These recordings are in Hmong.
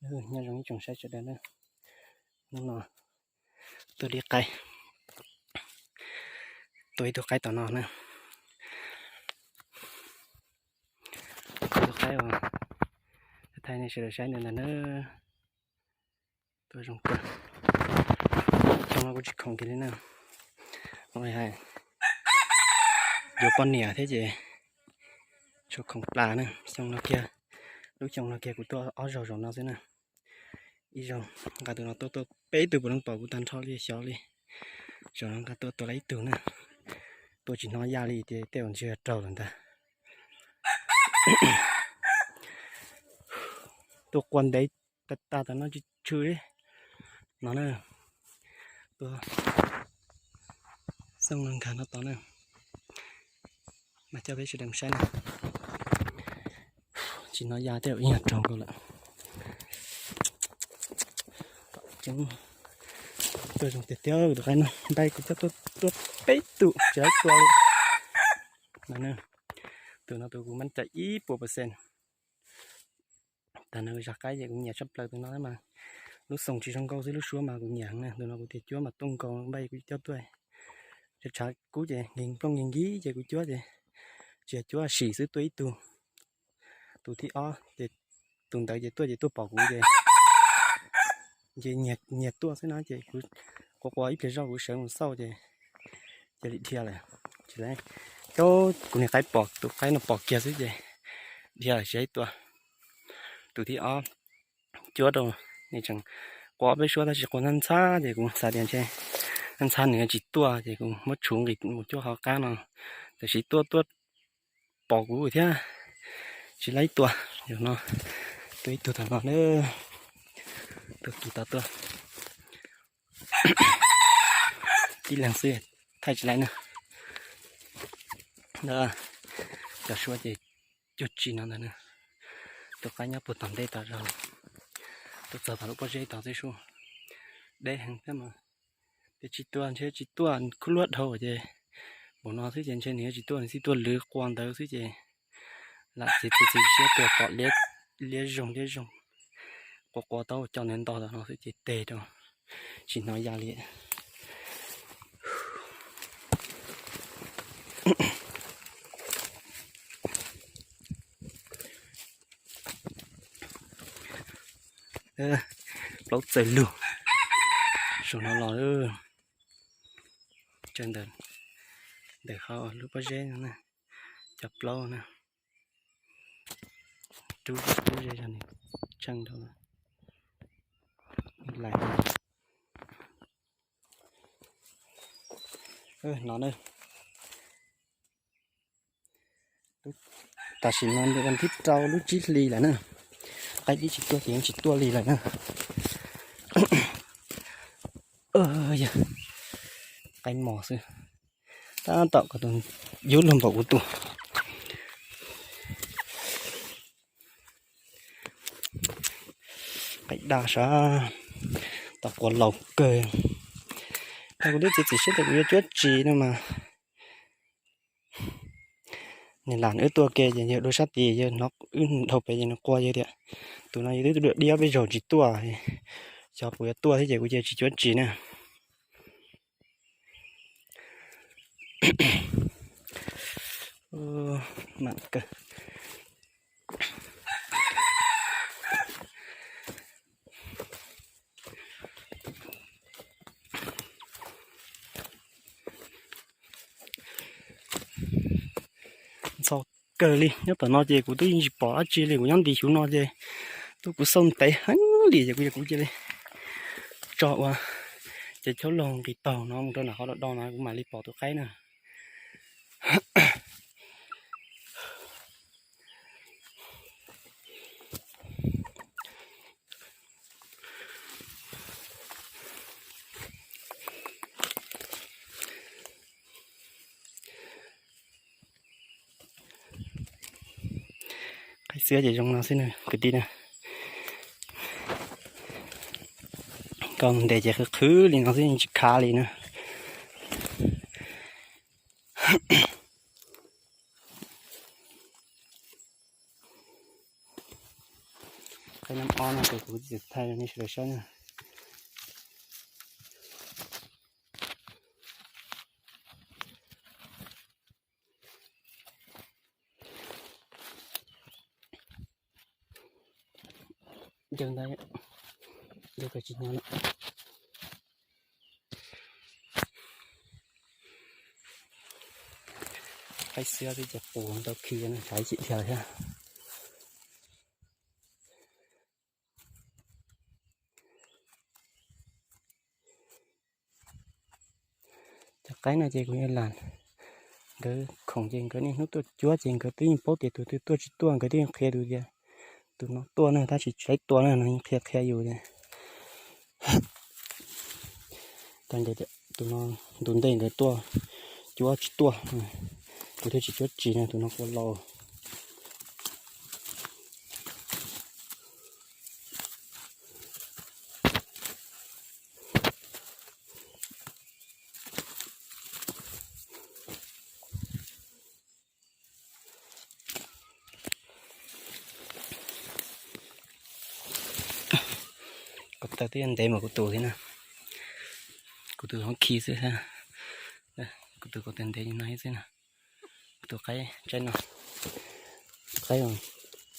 Nyob zoo ib tsoom saib sawv daws na, hnub no tuaj li qaib, tuaj ib tug qaib tom no na, ib tug qaib uas thaij nej sawv daws saib ntawd ntag na. Tuaj zoo kawg. Xyoo no kuv tsis khoom kiag li na, yuav poj niam thiab ces tsuas khoom plas na. Xyoo no kiag, lub xyoo no kiag kuv tuaj ob zaug zaum no xwb na. Ib zaug nqa tus no tuaj, tuaj peb tug puav leej pom kuv tag nrho li xyov li. Zaum no nqa tuaj tua tau ib tug na, tua tsis hnov ya li ces tej zaum ntshe raug lawm ntag. Tuaj qua ntev tag tag tom no tsis tshwm li no na. Tuaj xeeb no nkag no tod na, mas coj peb sawv daws mus saib na. Tsis hnov ya tej zaum ib nyuag raug nkaus lawm. Tuaj zoo tiag tiag, tus qaib no npaij kuv coj tuaj peb tug tsis laib tua li. Tus no tus kuv mab cai ib puas percent. Tag no zaj qaib ces kuv nyiam tshaj plaws tus no mas lub xoo tsis zoo nkauj xwb, lub suab mas kuv nyiam heev na. Tus no kuv tias cuab mas tuaj nkaus, npaij kuv coj tuaj. Tshav kub ces nkees nplooj nkees nkib ces kuv cuab ces tsis yog cuab sim xwb, tuaj ib tug. Tus thib ob ces tus ntawd ces tuaj ces tuaj pom kuv ces nyias tuaj xwb na ces kuv qua qua ib pliag zog kuv sawv mus xauj ces cia li dhia lawm. Tsis, kuv niag qaib pom tus qaib no pom kiag xwb ces dhia lawm tsis tua. Tus thib ob cuab rau, nws tseem qua peb suab tab sis qua ntxhab ntxhab ces kuv xav tias ntshe ntxhab ntxhab nws tsis tuaj ces kuv muab tshuv nqis mus cuab qhov qab no, tiam sis tuaj tuaj pom kuv thiab tsis laib tua. Yog no, tua ib tug tom no na, tua kis tau tuaj tib leeg xwb, thaij tsis laib na. Cov suab ces cuag tsi no ntag na. Tus qaib nyob puag tom ntej tod zog, tuaj txog tom lub pob zeb tod xwb sub, deb heev thiab mas. Tias tsis tua ntshe tsis tuaj, khub luab dhau ces npaum no xwb ces ntshe nws yuav tsis tuaj, nws txij tuaj lwv qua ntawd xwb ces lam txiav txim siab tuaj pom liab zoo liab zoo, qua qua tau cov ntawd nto tom no xwb ces teg rau, tsis hnov ya li. Plaub txawm lug, saum no los tsaws ntawm, ntawm qhov lub pob zeb no na, cov plaub na, rub pob zeb zog nws tsheej rau lais no na. Tam sim no vas thib rau lub tsib hlis lawm na, qaib dib tsis tuaj ces yeej tsis tuaj li lawm na. Yog qaib mos xwb, tab tom kom tus yub luag npaum kuv tus. Qaib daj sav, tau qua laus kawg. Tau kuv twb txiav txim siab tias kuv yuav cuab tsis no mas nws lam wb tuaj ke ces yawg dua sab tid, yawg hnov wb dhau pem ces nws qua yawg tias tus no yawg twb dua diab peb zaug tsis tuaj, xyov puas yuav tuaj thiab ces kuv cia tsis cuab tsis na. Mam kawg. Ntxhov kawg li, nyob tom no ces kuv twb yeej tsis pom dab tsi li, kuv nyob nti xyuv no ces tuaj kuv xauj ntev heev li ces kuv, kuv cia li tso ua ces chaub laug nqis taug no mus rau nram qhov do do no kuv mam li pom tus qaib na. Qaib xwb ces zoo no xwb na kwv tij na. Koj ntes ces qhwv qhwv li no xwb tsis khav li na. Qaib nab ob No ces kuv tsis thaij nej sawv daws saib na. Ncaj ntawd, ncaj kawg tsis nyob na. Qaib xwb twb cov qus ntau khi no tshav ib chim dhia thiab. Cov qaib no ces kuv yog lam, nkawd khoom ces nkawd niaj hnub tuaj cuab ces nkawd twb yeej paub tias tus twg tuaj tsis tuaj, nkawd twb yeej qhia tus tias tus no tuaj na, tab sis tsis tua na, no yeej qhia qhia yus tias, tus no ntu ntej nkawd tuaj cuab tsis tuaj, kuv thiaj tsis cuab tsis na, tus no kuj laus. Ko taw twb yog ntev mas kuv tus thiab na, kuv tus hoob khi xwb, kuv tus ko taw ntev li no xwb na. Kuv tus qaib tsaib no, qaib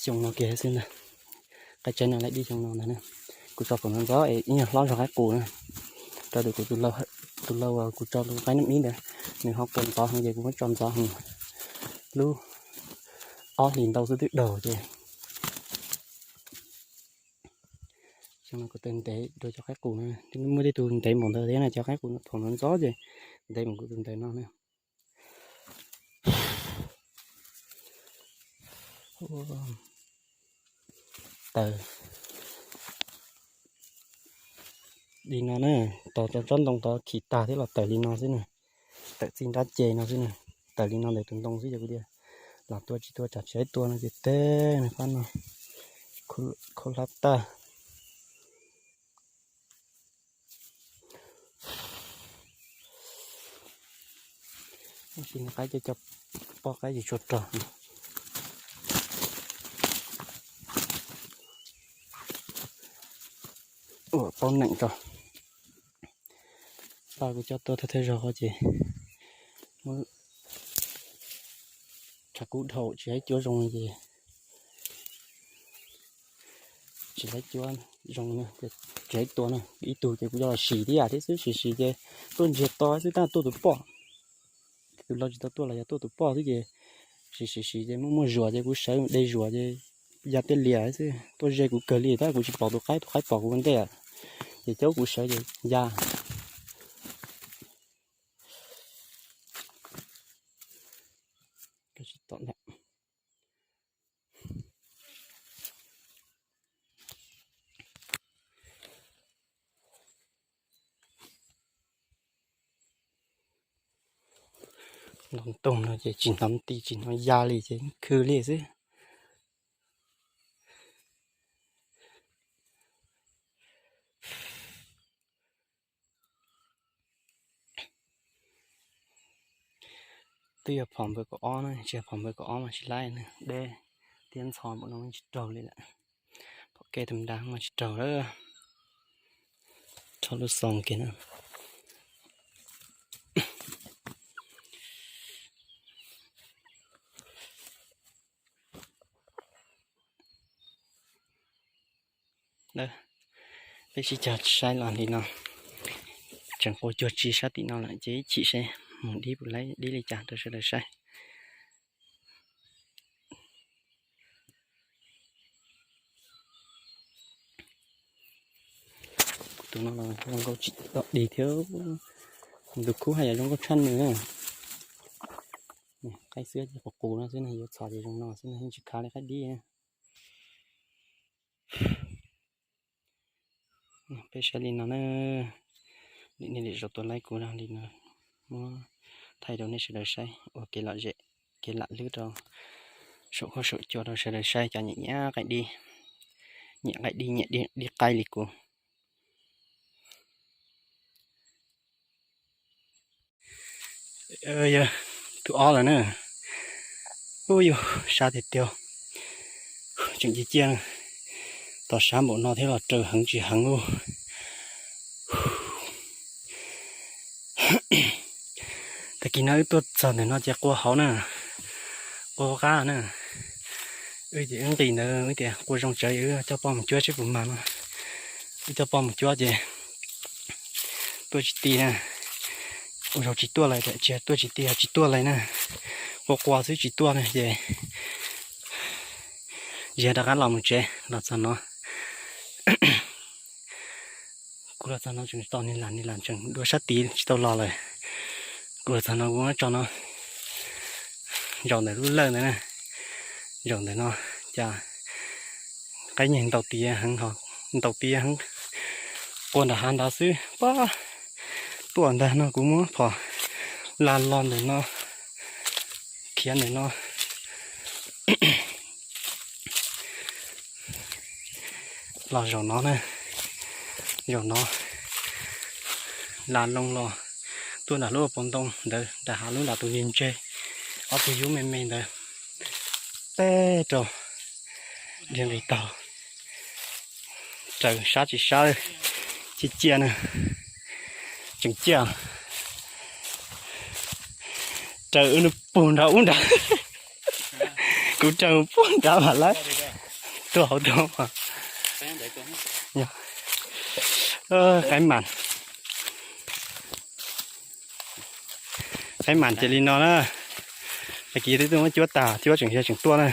xyoo no kiag xwb ntag. Qaib tsaib no laib dib xyoo no ntag na. Kuv tso pom ntxov ntxov es ib nyuag hlob zog qaib qus na. Rau tus kuv tus laus, tus laus uas kuv tso tus qaib nab ib ntawd, nws ho kua ntxov heev ces kuv muab tso ntxov heev. Lub ob hlis ntau xwb twb daug ces. Xyoo no kuv taw ntev dua cov qaib qus na, muaj tej tus ntev npaum ntawd thiab na, cov qaib qus pom ntxov ntxov ces ntev npaum kuv tus ntawm no na. Taws li no na, tos tsob ntoo tod khi tag thiab los taws li no xwb na. Taws txij nrab ce no xwb na, taws li no ntawm tus ntoo xwb ces kuv tias los tua tsis tua tsam tsis tua no ces teg no fab no, khaub hlab tag. Tab sis nws qaib cov, cov poj qaib tsis tshua rog. Ua paub neem tso. Paj kuv coj tuaj thawj thawj zaug ces muab tshav kub dhau tsis laib cuab zoo ces tsis laib cuab zoo, tsis laib tua na. Ib tug ces kuv coj los sim tib yam thiab xwb, sim sim ces tuaj ntsiag to xwb tab tuaj tus poj. Tus laus tsis tau tuaj los yog tuaj tus poj xwb ces sim sim sim ces muaj muaj zuam ces kuv sawv de zuam ces ya tej liam xwb, tuaj ze kuv kawg li tab kuv tsis pom tus qaib, tus qaib pom kuv ua ntej ces caub kuv sawv ces ya. Ntoo toog no ces tsis hnov ti tsis hnov ya li ces khw li xwb. Twb yog phom npawg kaum ob na, tsis yog phom npawg kaum ob mas tsis laib na, deb thiab ntxhov npaum no tsis raug li lawm. Phom kev tus nrad mas tsis raug lawm. Rho lub xoo kiag na. Peb sib cog saib los li no, tseem qua cuag tsi sab tim no lawm ces ib chim seb mus dib puas laib dib li cas rau sawv daws saib. Kuv tus no los zoo nkauj tsis tau dig thiab, tus khub haj yam zoo nkauj tshaj nws. Qaib xwb ces qus qus no xwb na, yuav txhom ces zoo no xwb na, yeej tsis khav li qaib dib. Peb saib li no na, nej lwm zaus tuaj laib kuv li no, muab thaij rau nej sawv daws saib ua kev lom zem, kev lam lwb rau saum huab saum cua rau sawv daws saib cov nyiam nyiam qaib dib, nyiam qaib dib nyiam dib qaib li kuv. Yog tus ob lawm na. Ub yus sab tiag tiag, tseem cia ciaj. Los sab npaum no thiab los raws heev tsis heev ub. Tag kis no wb tuaj txog ntawm no ces qua hauv na, qua qab na. Wb ces wb nqis ntawd wb tias qua zoo tsawv wb coj poj mus cuab seb puas mag no. Wb coj poj mus cuab ces tuaj tsis ti na. Ua zaug tsis tuaj lawm, tsis tuaj tsis ti, tsis tuaj lawm na. Qua qua xwb tsis tuaj na ces ziag rov qab los mus tsev los txog no. Kuv los txog no tseem tau niag lam, niag lam tseem dua sab tid tsis tau los lawm. Kuv los txog no kuv muab tso no, zaum ntawm lub lawj ntawd na, zaum ntawm no, cas qaib nyeg ntaus tiav heev, ntaus tiav heev, qua nram hav ntawd xwb pob. Tuaj ntag no kuv muab phom la los ntawm no, khiav ntawm no los zaum no na, zaum no la loo los tuaj nram lub pob ntoo ntawd, nram hav lub nram tus ntses ntse, ob tug yub me me ntawd, teb rau dhia nqis taug, raws sab tsis sab, ciaj ciaj na, tseem ciaj, raws nws puag nrad ub nrad, kuv raws puag nrad mas lawm, tuaj hauv tuaj, qaib mas, qaib mas ces li no na, tag kis twb tuaj muab cuab tas, cuab tseem yog tseem tuaj na.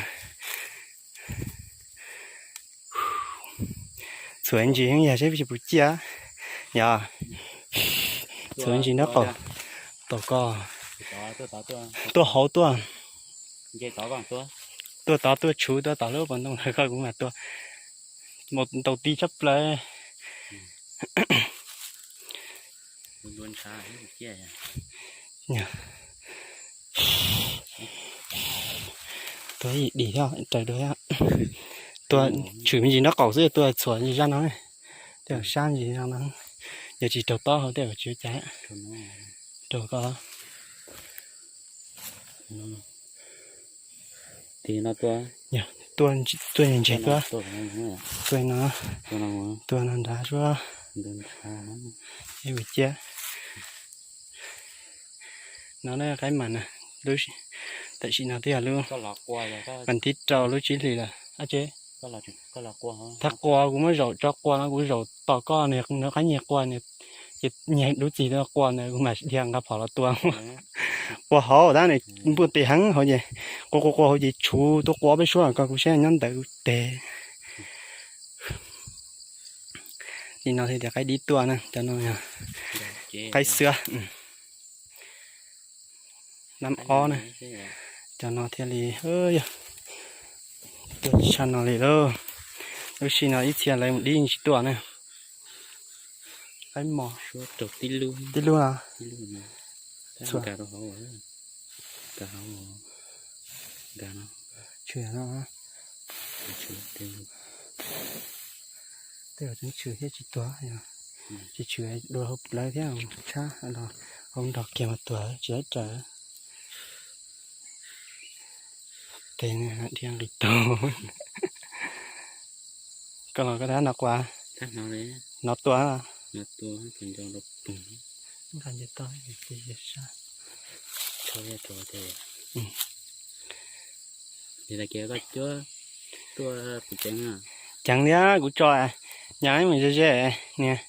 Txhuam ntsis yeej yog seb tsis puas ciaj, yog, txhuam ntsis nraub qaum, tau koj tuaj hauv tuaj, tuaj tod tuaj tshuv tuaj tom lub pob ntoo koj kuv mam tuaj, mus ntaus ti tshaj plaws. Tuaj ib dim thiab raws dua, tuaj tshwm me ntsis nraub qaum xwb tuaj txhuam ntsis zaj no, tej sab ntsis zaj no, yog tsis raug tob hauv tej tsis ua cas, raug koj. Tuaj ntse ntse tuaj, tuaj no, tuaj no nrad suab, ib ua ciab. No na qaib mas na, lub, tam sim no twb yog lub vas thib rau lub tsib hlis lawm. Thab qua kuv muab zaum tso qua no kuv zaum tos koj nws qaib nyiag qua, ces nyiag lub txig tuaj qua ntawd kuv mam dhia nqa phom los tua. Qua hauv tab nws npuaj tes heev hauv ces, qua qua qua hauv ces tshuv tuaj qua peb suab koj kuv saib nyob ntawd kuv tes. Li no thiaj tias qaib dib tuaj na, cov no yog qaib xwab. Nab ob na, cov no thiaj li, yog tuaj tshaj no li lauj. Lub sij no ib txhia lawv mus dib tsis tuaj na. Qaib mos, tib lub no, txhua, tshwm no, tej tseem tshwm thiab tsis tuag, tsis tshwm dua hauv plawv thiab tshab los hauv nrog kiag mas tuag tsis raws. Tes dhia nqis taug. Koj los koj tab no qua, no tua, nqa nce toj, ceev li kuv tso, nyav mus ze ze, nias,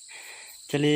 cia li